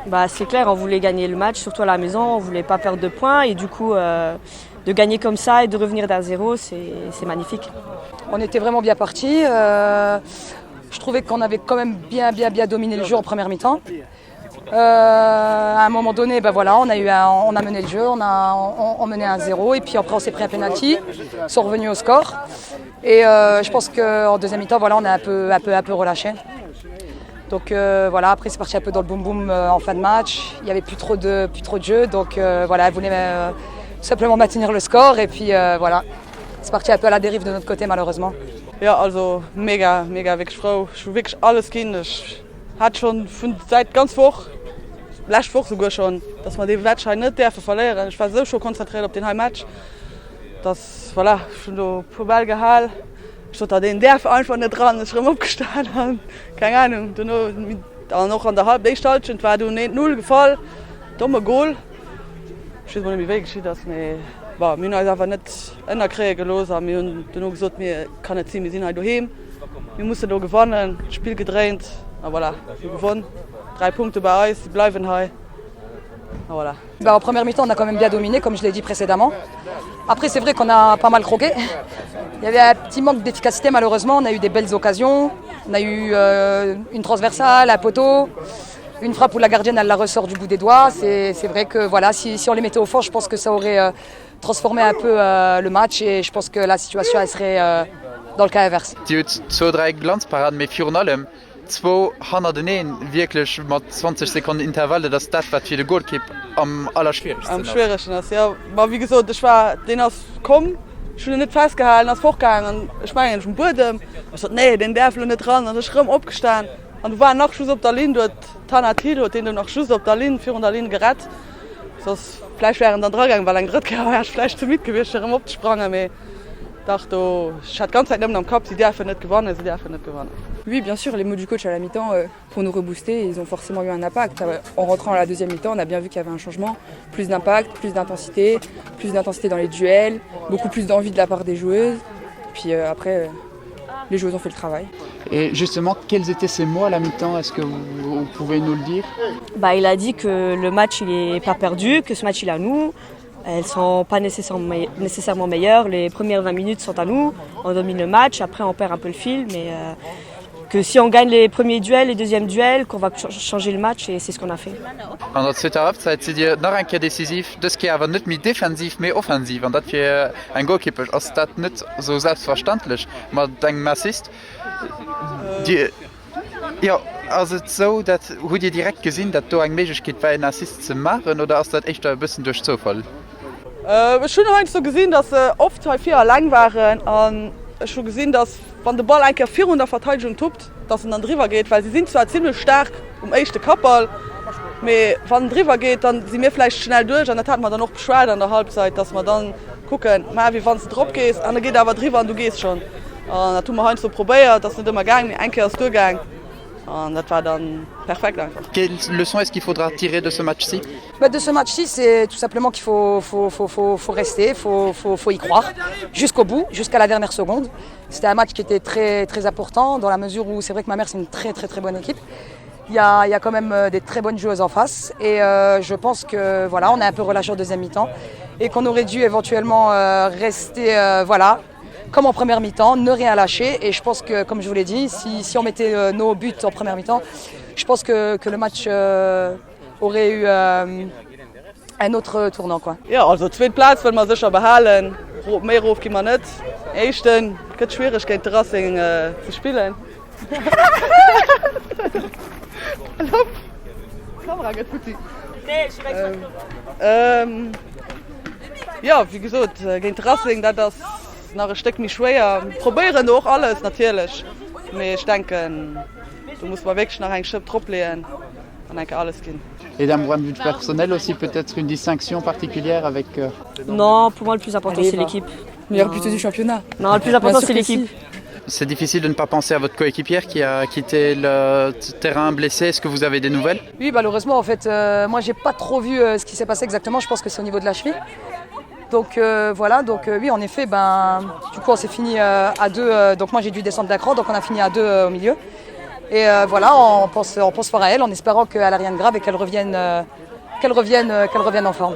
Bah, c'est clair, on voulait gagner le match, surtout à la maison, on voulait pas perdre de points et du coup euh, de gagner comme ça et de revenir d'un zéro, c'est magnifique. On était vraiment bien parti. Euh, je trouvais qu'on avait quand même bien bien bien dominé le jeu en première mi-temps. Euh, à un moment donné, ben voilà, on a, eu un, on a mené le jeu, on a on, on menait un zéro et puis après on s'est pris un penalty, sont revenus au score. Et euh, je pense qu'en deuxième mi-temps, voilà, on a un peu, un peu, un peu relâché. Donc euh, voilà, après c'est parti un peu dans le boom boom euh, en fin de match. Il n'y avait plus trop de, plus trop de jeu, donc euh, voilà, elle voulait euh, tout simplement maintenir le score et puis euh, voilà, c'est parti un peu à la dérive de notre côté malheureusement. Jo also mega mega wierklech frou. Ech hu wierklech alles ginn. Ech hat schonn vun säit d'ganz Woch, lescht Woch souguer schonn, dass mer dee Match hei net däerfe verléieren. Ech war esou scho konzentréiert op deen hei Match, dass voilà, ech hunn do e puer Bäll gehal. Ech sot der, deen däerf einfach net dran. Ech erëm opgestan an keng Anung dono an och an der Halb d'éischt Halschent war dunn eent Null gefall, domme Gol. Ech weess mol net méi wéi geschitt ass, mee bon, mir hunn eis awer net ënnerkréie gelooss a mir hunn dono gesot, mir kann net sinn, mir sinn hei doheem, mir mussen elo gewannen. D'Spill gedréint a voilà, mir hu gewonn. 3 Punkte bei eis, si bleiwen hei a voilà. Bah, en première mi-temps, on a quand même bien dominé, comme je l'ai dit précédemment. Après, c'est vrai qu'on a pas mal croqué. Il y avait un petit manque d'efficacité, malheureusement. On a eu des belles occasions. On a eu euh, une transversale, un poteau, une frappe où la gardienne elle la ressort du bout des doigts. C'est vrai que voilà, si, si on les mettait au fond, je pense que ça aurait euh, transformé un peu euh, le match et je pense que la situation elle serait euh, dans le cas inverse. Dir hutt zwou, dräi Glanzparaden, mee virun allem zwou hannerteneen, wierklech mat 20 Sekonnen Intervall. Dat ass dat, wat fir de Golkipp am allerschwieregsten ass. Am schwieregsten ass, jo. Ma wéi gesot, ech war, deen ass komm, ech hunn en net festgehalen, ass fortgaangen an ech mengen ech um Buedem. Ech sot, nee, deen däerf elo net dran. An ech erëm opgestan an du war nach just op der Linn, du huet d'Hannah Thiel huet deen do nach just op der Linn, virun der Linn gerett. Soss vläicht wär en dann dragaangen, well eng drëtt Kéier war ech vläicht ze midd gewiescht fir erëm opzesprangen, mee dach do, ech hat d'ganz Zäit nëmmen am Kapp, si däerfen net gewannen, si däerfen net gewannen. Oui bien sûr, les mots du coach à la mi-temps euh, pour nous rebooster, ils ont forcément eu un impact. En rentrant à la deuxième mi-temps, on a bien vu qu'il y avait un changement, plus d'impact, plus d'intensité, plus d'intensité dans les duels, beaucoup plus d'envie de la part des joueuses. Puis euh, après, euh, les joueuses ont fait le travail. Et justement, quels étaient ces mots à la mi-temps Est-ce que vous, vous pouvez nous le dire bah, Il a dit que le match il est pas perdu, que ce match il est à nous. Elles sont pas nécessairement, nécessairement meilleures. Les premières 20 minutes sont à nous. On domine le match, après on perd un peu le fil, mais euh, que si on gagne les premiers duels, les deuxièmes duels, qu'on va changer le match et c'est ce qu'on a fait. An der zweeter Halbzeit sidd Dir nach eng Kéier decisiv, dës Kéier awer net méi defensiv, mee offensiv. An dat fir eng Golkippesch ass dat net esou selbstverständlech mat engem Assist. Dir, jo, ass et esou, dat hutt Dir direkt gesinn, dat do eng Méiglechkeet war een Assist ze maachen oder ass dat éischter e bëssen duerch Zoufall? Ech hunn heiansdo gesinn, datt se oft hei vir eleng waren an ech hu gesinn, datt wann de Ball eng Kéier virun der Verteidegung tuppt, datt en dann driwwer geet, well si sinn zwar zimlech staark um éischte Kappball, mee wann en driwwer geet, dann si mir vläicht schnell duerch an dat hate mer dann och beschwat an der Halbzeit, datt mer dann kucken, maach wéi wann s de drop gees an e geet awer driwwer an du gees schonn. An dat hu mer heiansdo probéiert, ass net ëmmer gaang, mee eng Kéier ass duergaang an dat war dann perfekt einfach. Quelle leçon est-ce qu'il faudra tirer de ce match-ci? Bah, de ce match-ci, c'est tout simplement qu'il faut, faut, faut, faut, faut rester, faut, faut, faut y croire jusqu'au bout, jusqu'à la dernière seconde. C'était un match qui était très, très important dans la mesure où c'est vrai que ma mère c'est une très très très bonne équipe. Il y a, il y a quand même euh, des très bonnes joueuses en face et euh, je pense que voilà, on a un peu relâché au deuxième mi-temps et qu'on aurait dû éventuellement euh, rester euh, voilà, comme en première mi-temps, ne rien lâcher et je pense que comme je vous l'ai dit, si, si on mettait euh, nos buts en première mi-temps, je pense que, que le match euh, aurait eu euh, un autre tournant quoi. Jo, also zweet Plaz wëlle mer sécher behalen, méi erof gi mer net. Éischten gëtt schwiereg géint de Racing ze spillen. D'Kamera gëtt futti. Jo, wéi gesot, géint de Racing, dat ass nach e Stéck méi schwéier. Probéieren do och alles natierlech, mee ech denken, do musse mer wierklech nach eng Schëpp dropleeën an eng Kéier alles ginn. Et d'un point de vue personnel aussi peut-être une distinction particulière avec euh... Non, pour moi le plus important c'est l'équipe. Meilleur buteur du championnat. Non, le plus important c'est l'équipe. Si. C'est difficile de ne pas penser à votre coéquipière qui a quitté le terrain blessé. Est-ce que vous avez des nouvelles Oui, malheureusement, en fait, euh, moi j'ai pas trop vu euh, ce qui s'est passé exactement. Je pense que c'est au niveau de la cheville. Donc euh, voilà, donc euh, oui, en effet, ben, du coup on s'est fini euh, à deux. Euh, donc moi j'ai dû descendre d'un cran, donc on a fini à deux euh, au milieu. Et euh, voilà, on pense, on pense fort à elle en espérant qu'elle a rien de grave et qu'elle revienne, euh, qu'elle revienne, euh, qu'elle revienne en forme.